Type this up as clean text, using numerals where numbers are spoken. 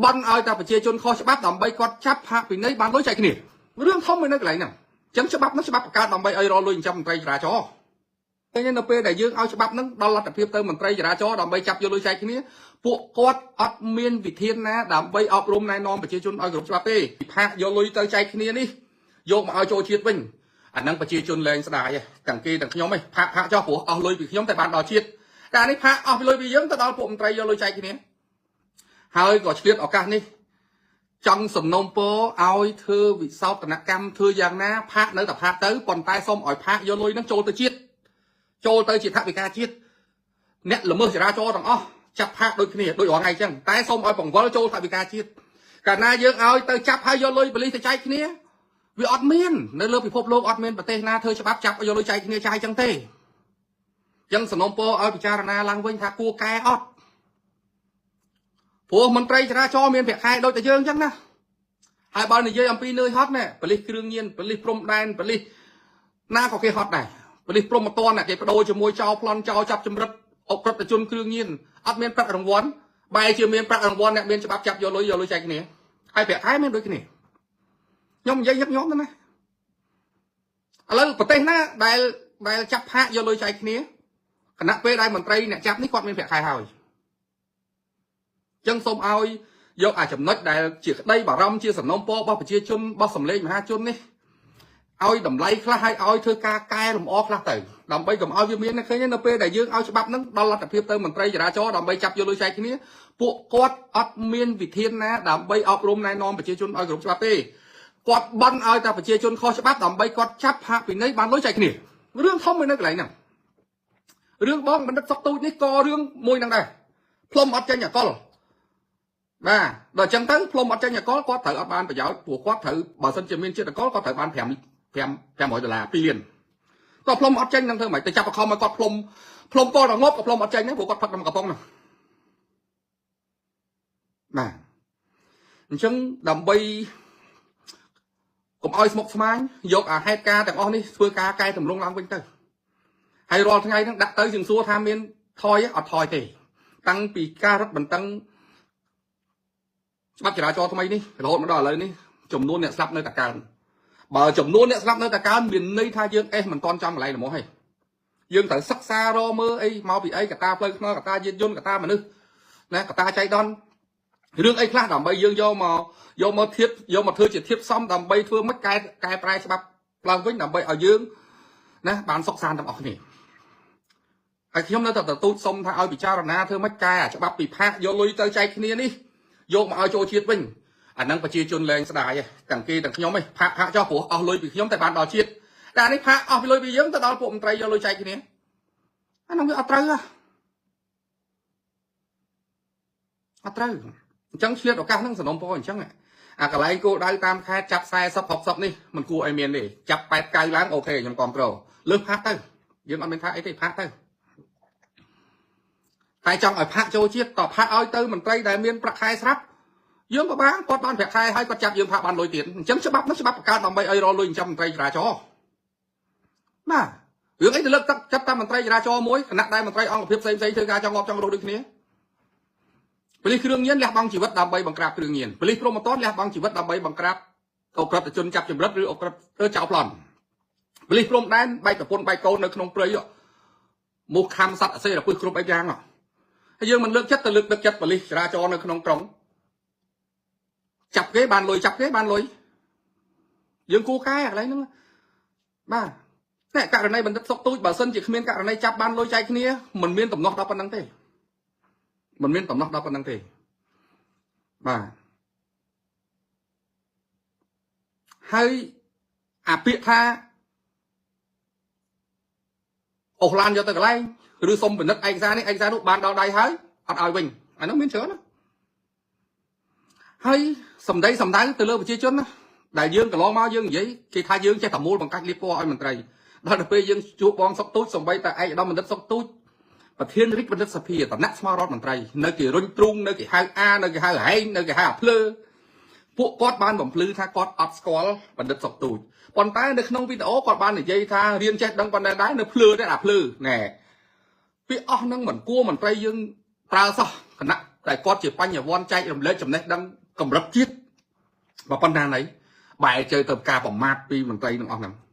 បន់ឲ្យតែប្រជាជនខុសច្បាប់ដើម្បីគាត់ចាប់ផាកពិន័យបានលុយចែកគ្នារឿងធំមួយនៅកន្លែងហ្នឹងអញ្ចឹងច្បាប់ហ្នឹងច្បាប់បង្កើតដើម្បីឲ្យរកលុយចិញ្ចឹមមន្ត្រីចរាចរណ៍តែនៅពេលដែលយើងឲ្យច្បាប់ហ្នឹងដល់លទ្ធភាពទៅមន្ត្រីចរាចរណ៍ដើម្បីចាប់យកលុយចែកគ្នាពួកគាត់អត់មានវិធានណាដើម្បីអប់រំណែនាំប្រជាជនឲ្យគ្រប់ច្បាប់ទេផាកយកលុយទៅចែកគ្នានេះយកមកឲ្យចូលជាតិវិញអាហ្នឹងប្រជាជនលែងស្ដាយទាំងគេទាំងខ្ញុំឯងផាកផាកចោះព្រោះអស់លុយពីខ្ញុំតែបានដល់ជាតិតែនេះផាកអស់ពីលុយពីយើងទៅដល់ពួកមន្ត្រីយកលុយចែកគ្នាហើយក៏ឆ្លៀតឱកាសនេះចង់សំណូមពរឲ្យធ្វើវិសោធនកម្មធ្វើយ៉ាងណាផាកនៅតែផាកទៅប៉ុន្តែសូមឲ្យផាកយកលុយនឹងចូលទៅជាតិចូលទៅជាថវិកាជាតិអ្នកល្មើសចរាចរណ៍ទាំងអស់ចាប់ផាកដូចគ្នាដូចរាល់ថ្ងៃចឹងតែសូមឲ្យបង្វិលចូលថវិកាជាតិកាលណាយើងឲ្យទៅចាប់ហើយយកលុយប៉ូលីសទៅចែកគ្នាវាអត់មាននៅលើពិភពលោកអត់មានប្រទេសណាធ្វើច្បាប់ចាប់យកលុយចែកគ្នាចាយចឹងទេចឹងសំណូមពរឲ្យពិចារណាឡើងវិញថាគួរកែអត់ព្រោះមន្ត្រីចរាចរណ៍មានប្រាក់ខែដូចតែយើងចឹងណាហើយបើនិយាយអំពីនឿយហត់ណែប៉ូលីសគ្រឿងញៀនប៉ូលីសព្រំដែនប៉ូលីសណាក៏គេហត់ដែរប៉ូលីសព្រំប្រទានគេបដូរជាមួយចោលប្លន់ចោលចាប់ចម្រិតអក្រិតជនគ្រឿងញៀនអត់មានប្រាក់រង្វាន់បែរជាមានប្រាក់រង្វាន់អ្នកមានច្បាប់ចាប់យកលុយយកលុយចែកគ្នាហើយប្រាក់ខែមានដូចគ្នាខ្ញុំនិយាយញឹកញាប់ណាស់ឥឡូវប្រទេសណាដែលចាប់ផាកយកលុយចែកគ្នាខណៈពេលដែលមន្ត្រីអ្នកចាប់នេះគាត់មានប្រាក់ខែហើយចឹងសូមឲ្យយកអាចំណុចដែលជាក្តីបារម្ភជាសំណូមពររបស់ប្រជាជនរបស់សម្លេងមហាជននេះឲ្យតម្លៃខ្លះហើយឲ្យធ្វើការកែលម្អខ្លះទៅដើម្បីកុំឲ្យវាមានឃើញនៅពេលដែលយើងឲ្យច្បាប់ហ្នឹងដល់លទ្ធភាពទៅមន្ត្រីចរាចរណ៍ដើម្បីចាប់យកលុយចែកគ្នាពួកគាត់អត់មានវិធានណាដើម្បីអប់រំណែនាំប្រជាជនឲ្យគ្រប់ច្បាប់ទេគាត់បន់ឲ្យតែប្រជាជនខុសច្បាប់ដើម្បីគាត់ចាប់ផាកពិន័យបានលុយចែកគ្នារឿងធំមួយនៅកន្លែងហ្នឹងរឿងបងបណ្ឌិតសុកទូចនេះក៏រឿងមួយហ្នឹងដែរផ្លុំអត់ចេញអកលបាទដល់អញ្ចឹងទៅផ្លុំអត់ចេញអកលគាត់ត្រូវអត់បានប្រយោជន៍ព្រោះគាត់ត្រូវបើសិនជាមានជាតិអកលគាត់ត្រូវបាន5 500ដុល្លារ2លានក៏ផ្លុំអត់ចេញនឹងធ្វើម៉េចទៅចាប់បខំឲ្យគាត់ផ្លុំផ្លុំតដល់ងាប់ក៏ផ្លុំអត់ចេញដែរព្រោះគាត់ផឹកក្នុងកំប៉ុងហ្នឹងបាទអញ្ចឹងដើម្បីកុំឲ្យស្មុគស្មាញយកអាហេតុការណ៍ទាំងអស់នេះធ្វើការកែតម្រង់ឡើងវិញទៅហើយរាល់ថ្ងៃហ្នឹងដាក់ទៅជាងសួរថាមានថយអត់ថយទេតាំងពីការរឹតបន្តឹងច្បាប់ចរាចរណ៍ថ្មីនេះរហូតមកដល់ឥឡូវនេះចំនួនអ្នកស្លាប់នៅតែកើនបើចំនួនអ្នកស្លាប់នៅតែកើនមានន័យថាយើងអេសមិនទាន់ចំកន្លែងល្មមទេយើងត្រូវសិក្សារមើលអីមកពីអីកតាផ្លូវថ្នល់កតាយានយន្តកតាមនុស្សណាកតាចៃដន្យរឿងអីខ្លះដើម្បីយើងយកមកធៀបយកមកធ្វើជាធៀបសមដើម្បីធ្វើម៉េចកែប្រែច្បាប់ឡើងវិញដើម្បីឲ្យយើងណាបានសុខសាន្តទាំងអស់គ្នាហើយខ្ញុំនៅតែទទូចសុំថាឲ្យពិចារណាធ្វើម៉េចកែអាច្បាប់ពិភាក្សាយកលុយទៅចែកគ្នានេះយកមកឲ្យចូលជាតិវិញអាហ្នឹងប្រជាជនលែងស្ដាយទាំងគេទាំងខ្ញុំឯងផាកផាកចោះព្រោះអស់លុយពីខ្ញុំតែបានដល់ជាតិតែអានេះផាកអស់ពីលុយពីយើងទៅដល់ពួកមន្ត្រីយកលុយចែកគ្នាអាហ្នឹងវាអត់ត្រូវអត់ត្រូវអញ្ចឹងឆ្លៀតឱកាសហ្នឹងសំណុំពរអញ្ចឹងអាកន្លែងគោលដៅតាមខេត្តចាប់40 60នេះមិនគួរឲ្យមានទេចាប់8 9ឡើងអូខេខ្ញុំគ្រប់គ្រងលើសផាកទៅយើងអត់មានថាអីទេផាកទៅតែចង់ឲ្យផាកចូលជាតិតផាកឲ្យទៅមន្ត្រីដែលមានប្រាក់ខែស្រាប់យើងក៏បានគាត់បានប្រាក់ខែហើយគាត់ចាប់យើងផាកបានលុយទៀតអញ្ចឹងច្បាប់នោះច្បាប់បង្កើតដើម្បីឲ្យរកលុយចិញ្ចឹមមន្ត្រីចរាចរណ៍បាទរឿងអីទៅលើកទឹកចាប់តាមមន្ត្រីចរាចរណ៍មួយគណៈដែលមន្ត្រីអង្គភាពផ្សេងផ្សេងធ្វើការចង់ងាប់ចង់រស់ដូចគ្នាប៉ូលីសគ្រឿងញៀនលះបង់ជីវិតដើម្បីបង្ក្រាបគ្រឿងញៀនប៉ូលីសព្រហ្មទណ្ឌលះបង់ជីវិតដើម្បីបង្ក្រាបអក្រិតជនចាប់ចម្រិតឬអក្រិតទៅចោលប្លន់ប៉ូលីសព្រំដែនបែកប្រពន្ធបែកកូននៅក្នុងព្រៃមូសខំសត្វអសេរពឹសគ្រប់អីយ៉ាងហើយយើងមិនលើកចិត្តទៅលើកទឹកចិត្តប៉ូលីសចរាចរណ៍នៅក្នុងក្រុងចាប់គេបានលុយចាប់គេបានលុយយើងគួរកែកន្លែងហ្នឹងបាទតែករណីបណ្ឌិតសុកទូចបើសិនជាគ្មានករណីចាប់បានលុយចែកគ្នាមិនមានតំណោះដល់ប៉ុណ្្នឹងទេមិនមានតំណោះដល់ប៉ុណ្្នឹងទេបាទហើយអាពាក្យថាអូសឡានយកទៅកន្លែងឬសុំពិនិត្យឯកសារនេះឯកសារនោះបានដល់ដៃហើយអត់ឲ្យវិញអានោះមានច្រើនណាហើយសម្ដីសម្ដៅទៅលើប្រជាជនណាដែលយើងកន្លងមកយើងនិយាយគេថាយើងចេះតែមូលបង្កាច់លៀបពណ៌ឲ្យមន្ត្រីដល់ទៅពេលយើងជួបបងសុកទូចសំបីតែឯកឧត្តមបណ្ឌិតសុកទូចប្រធានរាជបណ្ឌិតសភាតំណាក់ស្មាររដ្ឋមន្ត្រីនៅគេរុញទ្រូងនៅគេហៅអានៅគេហៅហែងនៅគេហៅអាភ្លើពួកគាត់បានបំភ្លឺថាគាត់អត់ស្គាល់បណ្ឌិតសុកទូចប៉ុន្តែនៅក្នុងវីដេអូគាត់បាននិយាយថារៀនចេះដឹងប៉ុណ្ណេះដែរនៅភ្លើទេអាភ្លើណែពាក្យអស់ហ្នឹងមិនគួរមន្ត្រីយើងប្រើសោះគណៈ តែគាត់ជាបញ្ញវន្តចែករំលែកចំណេះដឹងកម្រិតជាតិបើប៉ុណ្ណាណីបែរជើទៅការប្រមាថពីមន្ត្រីទាំងអស់ហ្នឹង។